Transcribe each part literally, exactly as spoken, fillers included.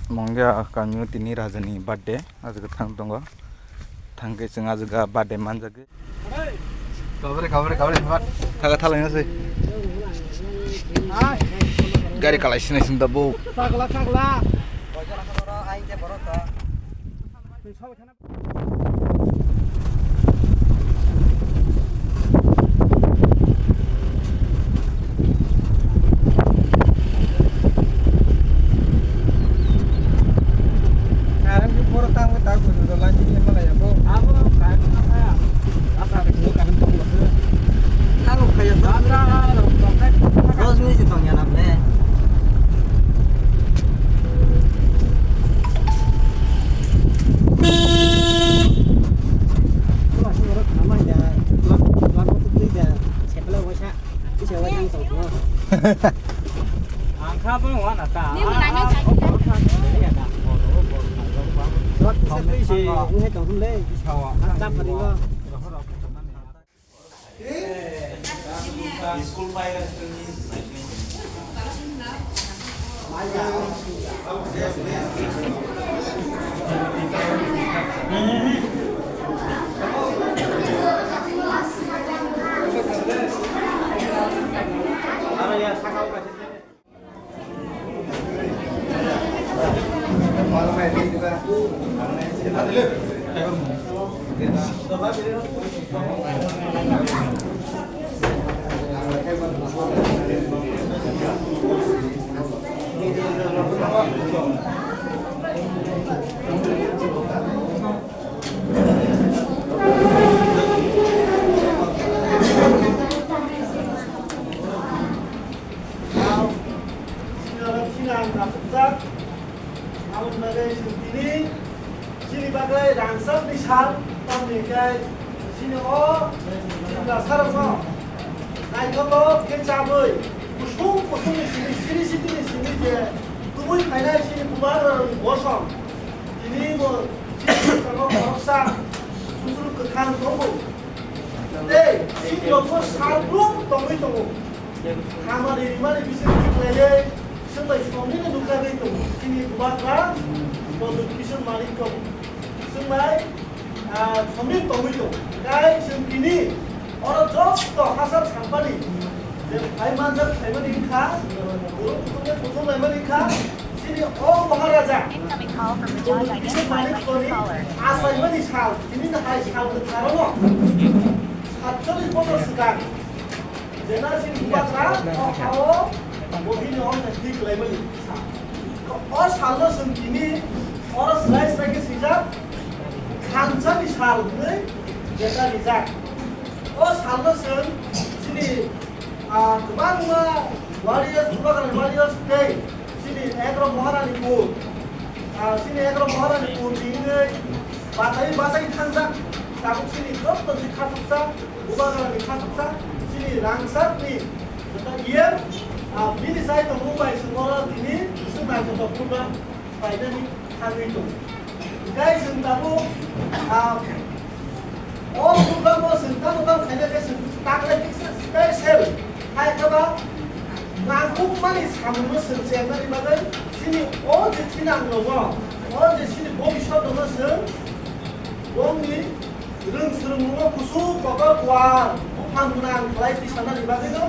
Mongya kamio tini rajani birthday, ajaga thang tongo. Thangke chwng ajaga birthday manjagwi. Kabare, kabare, kabare, bat. Thaga thalai nasi. Gari kalai sinai sinda bo. Tagla, tagla. Sinalo sinang asukjak, aboni bagwi chwng tini chini bagwi rangchakni sal, tamni hwnkhe chini o Tiprasarokno naithotok khe chabwi kusung kusungni simi, siri sitini simi je tubui phainai chini bubagrarokni bosong, tini bo chini bosongo khoroksa susuru kwthang tongo. Tei chini rokno salbrum tongwi tongo. Hamari rimani bising khlaiwi swngbai swngmani nukjagwi tongo. Chini bubagra Pradyot Kishore Manik kok swngbai, ah, somni tongwi tongo. Kai chwng tini oro joto hachal sampani je phai manjak phaimani wngkha, borok kuthumbai kuthum laimani wngkha. Chini o Maharaja Incoming call from Raja Kishore Manik koni achaimani sal, tini hai sal kwtharono satchollish bosor swkang. Jena chini bubagra o ha-o bo bini wngkha thwi kwlaimani sal. O salno chwng tini oro swrai swrai khe swijak, thansa ni sal hwnwi jeta rijak. O salno chwng chini, ah, kwbangma warriors, bubagrani warriors tei chini Egro Maharani pur, ah, chini Egro Maharani pur ni hwnwi bathai bachai thangjak. Tabuk chini joto ni khachuksa, bubagrani khachuksa, chini rangchakni jeta iyem, ah, bini chai tongmung bai chwng oro tini bwswk naithotok program khlainani thangwi tongo. Hwnkhe chwng tabuk, ah, o program o chwng tamo tamo khaina khe chwng takhwlai kisa special hai khe ba nangkukmani samungno chwng chengnani bagwi chini o je thinangrokno, o je chini bobiswt rokno chwng bongni Rwng swrwngmungo kuchuk kotor kuar buphang gwnang khlai tisanani bagwino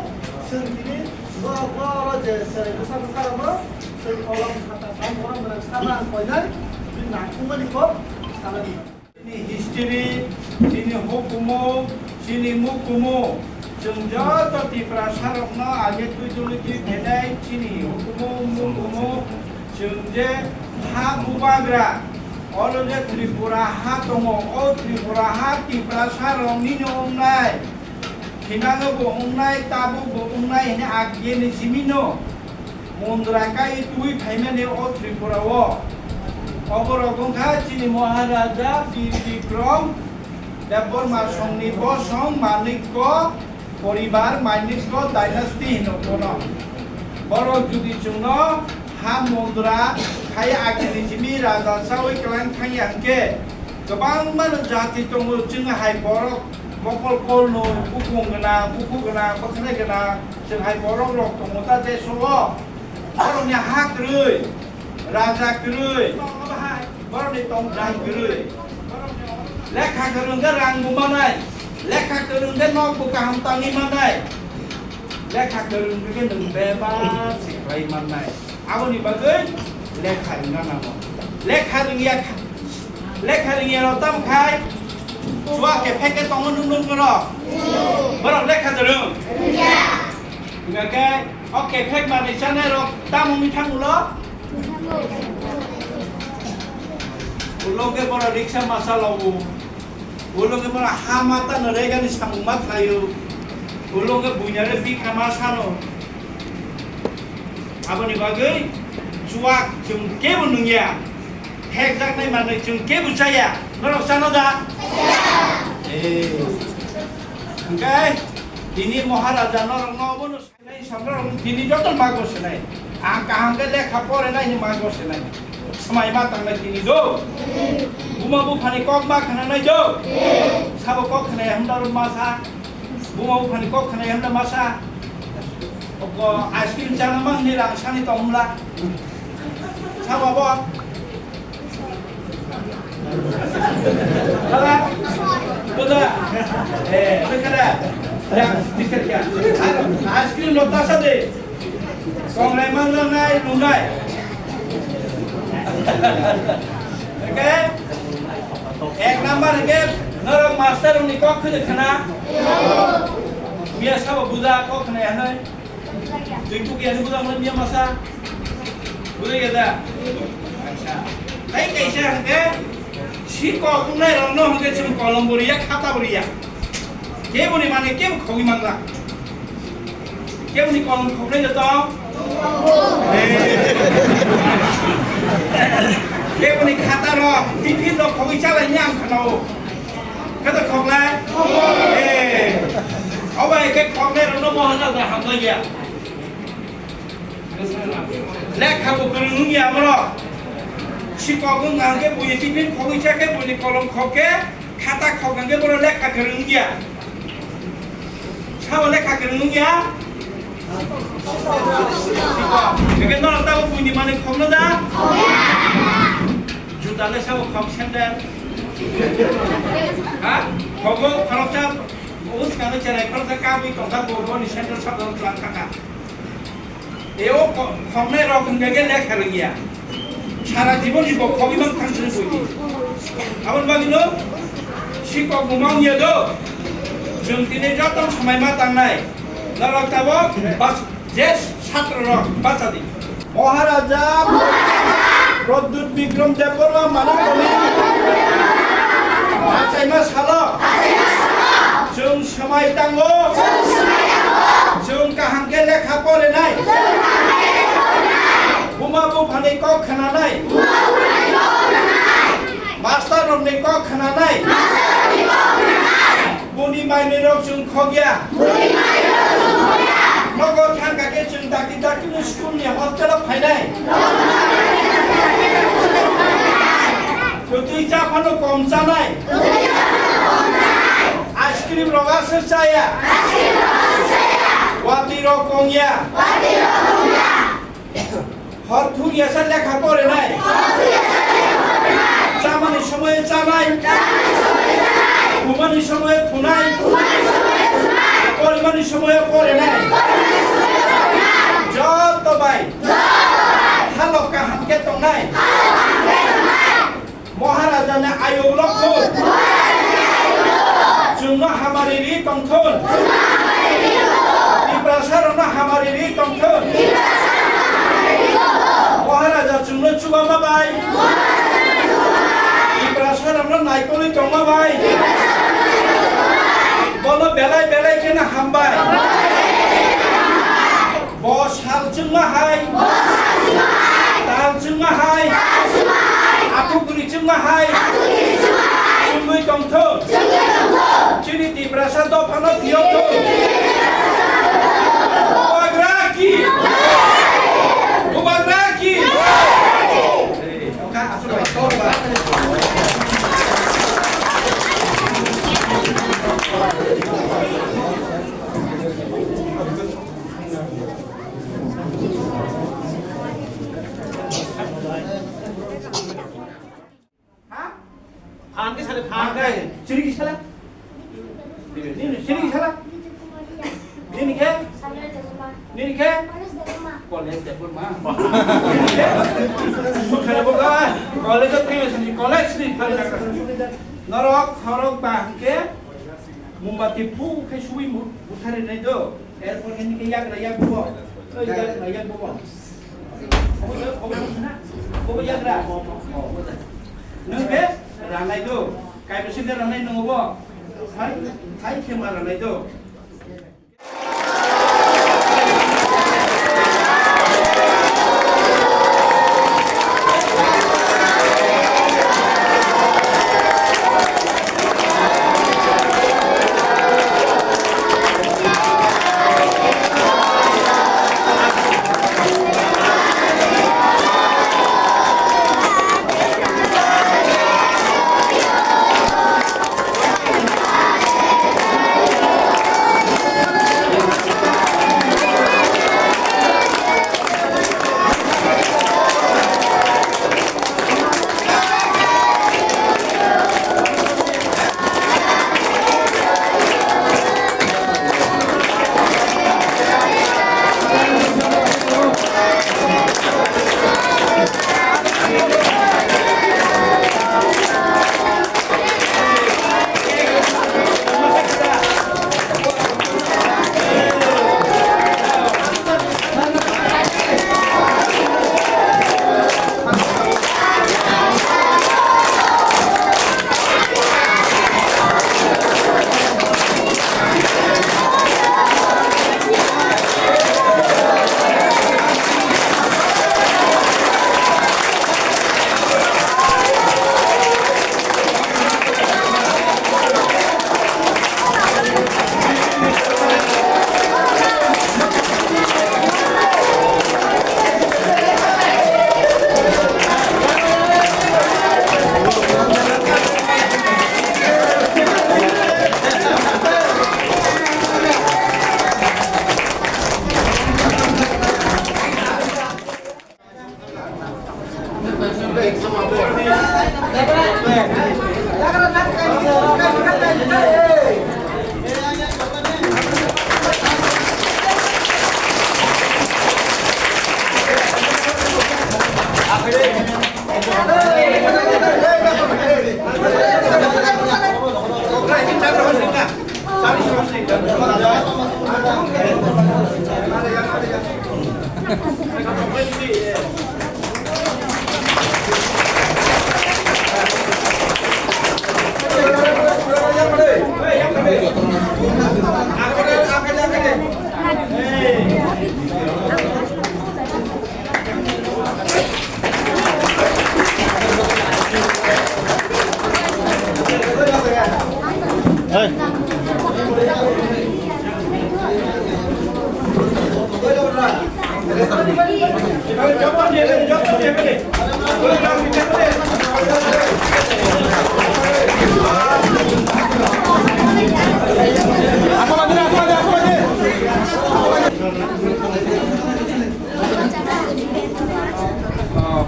chwng tini borokno oro je cherai bwsa bwsarokno chwng kolom sata sam borok gwnang saba ang koinai bini nangkukmani kok sanani. Chini history, chini hukumu, chini mukumu, chwng joto Tiprasarokno age twi tuli twi phainai chini hukumu mukumu, chwng je ha bubagra, oro je Tripura ha tongo, o Tripura ha Tiprasa rok nini wngnai, thinano bo wngnai, tabuk bo wngnai hwnwi agini simino mundra kai twi phaimani o Tripura o. Oborok wngkha chini Maharaja Bir Bikrom Debbarma songni bosong Manikko poribar, Manikko dynasty hino bono. Borok jodi chwngno ha mundra khai agini simi raja saui kwlang thangya hwnkhe, kwbangma no jati tongo, chwng hai borok mokol kolnwi, bukung gwnang, bukhuk gwnang, bwkhwnai gwnang, chwng hai borok rok tongo ta deso o. Borokni ha kwrwi. Raja kwrwi, borokni tongthai kwrwi. Lekha kwrwng khe rang bo manai, lekha kwrwng khe nok bo kaham tangwi manai, lekha kwrwng khe nwng bebak se khlai mannai. Aboni bagwi lekha rwngna nango. Lekha rwngya kha, lekha rwngya rok tamo khai chuak kephek khe tongo nwng nwng borok. Borok lekha kwrwng. Hingkha khe o kephek manwi chanai rok tamo wngwi thang ulo? Ulo khe borok riksa ma chalawo. Ulo khe borok ha ma tano regani samung ma khlaio. Ulo khe buinare bikha ma sano. Aboni bagwi chuak chwng kebo nungya. Hekjaknai manwi chwng kebo chaya. Norok chano da? Chaya. Eh. Hingkhe tini Maharaja norokno obono Nai samrok tini joto mago sinai. Ang kaham khe lekha pore nai hinwi mago sinai. Swmai ma tangnai tini do. Buma buphani kok ma khna nai do. Sabo kok khna hamda masa. Buma buphani kok khna hamda masa. Oko ice cream chana mang ni rang sani tongmla. Sabo bo. Hala. Buda. Eh, bekara. Ya, dikir ya. Ice cream lo tasa de. Konglai manglai nai, lungai. Okay? Ek number ke, norok master ni kok khede khana. Mia sabo buda kok khana ya nai. Twi tuki ani buda mani mia masa. Buda ya da. Acha. Kai kaisa hangke, si kok nai rok no hangke chum kolom buriya, khata buriya. Keboni mane kebo khogwi mangla. Keboni kolom khoknai joto? Keboni khata rok, tiffin rok khogwi chalai ni ang khanao. Kata khoklai? Eh. Obai ke khoknai rok no mohana da hamlai ya. Lekha bo kwrwng wngya amoro. Sikok wngkha hwnkhe buini tiffin khogwi cha khe buini kolom khok khe khata khok hwnkhe bono lekha kwrwng wngya. Sabo lekha kwrwng wngya? Sikok. Hwnkhe norok tabuk buini manwi khokno da? Juta le sabo khok sandal. Ha? Khogo khoroksa, o swkangno cherai khoroksa kabwi tongkha bo boni sandal sabo twlang thangkha. Eo ko-, khoknai rok hwnkha khe lekha rwngya. Sara jibon ni bo khogwi mang thang sini buini. Aboni bagwi no sikok bo ma wngya do. Chwng tini joto swmai ma tangnai. Norok tabok bas-, je satro rok bacha di. Maharaja Pradyut Bikram Debbarma manakoni achaima salo. Chwng swmai tango. Chwng kaham khe lekha porinai. Buma buphani kok khwnanai. Master rokni kok khwnanai. Buni mainwi rok chwng khokya. Nogo thangkha khe chwng dakti dakti no school ni hostel o phainai. Kwtwi cha phano kom chanai. Ice cream rok aswk chaya. Watwi rok kongya. Hor thuk yasa lekha porinai. Chamani somoy chanai. Thumani somoy thunai. Porimani somoy porinai. Joto bai. Halok kaham khe tongnai. Maharaja ni ayuk lokthun. Chwngno hamari ri tongthun. Tiprasa rokno hamari ri tongthun. Maharaja chwngno chuba ma bai. Tiprasa rokno naikolwi tongma bai. Bono belai belai kheno hambai. Bo sal chwngma hai. Bo sal chwngma hai. Tal chwngma hai. Tal chwngma hai. Athukuri chwngma hai. Athukuri chwngma hai. Chwngwi tongthok. Chwngwi tongthok. Chini Tiprasa dophano phiyokthok. Bubagra ki. Bubagra ki. Ang kai, sini kisala? Nini sini kisala? Nini ke? Nini ke? College de pun ma. Bukhare boga, college of Freemasonry, college ni phari na. Norok, norok ba hingke, mombati pu khe sui mu, bukhare nai do. Erpor nini ke yagra yak bo. Oi, yagra yak bo. Obo, obo, obo, obo yagra. Nung ke ranai do. Kai bisingo ranai nungo bo. Hai, hai khe ma ranai do.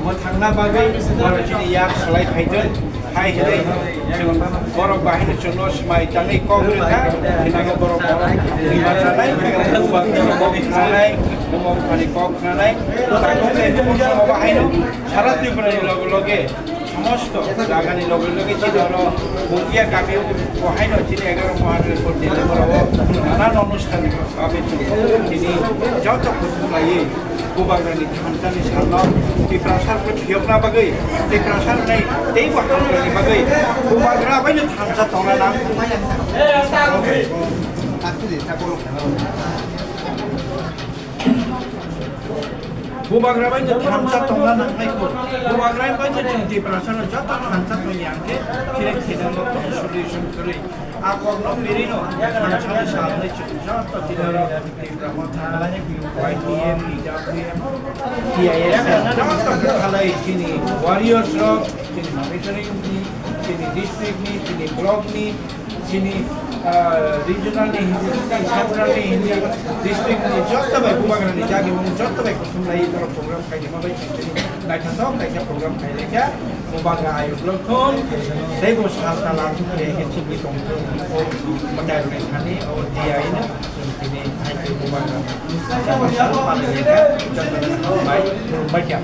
Mwthangna bagwi borok chini yak salai phaitwng, hai hinwi chwng borok bahai no chwngno swmai tangwi kok rwkha, hinangkhe borok bo rima chanai, bubagrani kok khnanai, buma buphani kok khnanai, tabuk tei bubagrani kok khnanai, sara Tripura ni loge loge, somosto jagani loge loge chini oro Mungia kami o haino chini egaroh Mahadev Korte ni borok o nanan onusthan kami chini joto kuthum laiwi bubagrani thansa ni salno Tiprasa rok phiyokna bagwi, Tiprasa rok nai teibo hamjaknani bagwi bubagra bai no thansa tongna nang. Bubagra bai no thansa tongna nangnai kho. Bubagra bai no chwng Tiprasa no joto thansa tong yang khe, khire khire no tong solution kwrwi. A kok no miri no thansa ni sal nai chwng joto tini ro Tipra Motha, Y T M, T W M, T I S F, joto khalai chini warriors rok, chini monitoring ni, chini district ni, chini block ni, chini, ah, regional ni hindi, central ni hindi, district ni joto bai bubagra ni jagimung joto bai kuthum lai borok program khaidi ma bai chini. Naithotok kaisa program khailai kha, Bubagra ayuk longthun, tei bo sal tala thumri khe chibwi tongthun, o mwtai rwni thani, o diyaino, chwng tini hai khe Bubagra. Sal palailai kha, jotono bai, bai kha.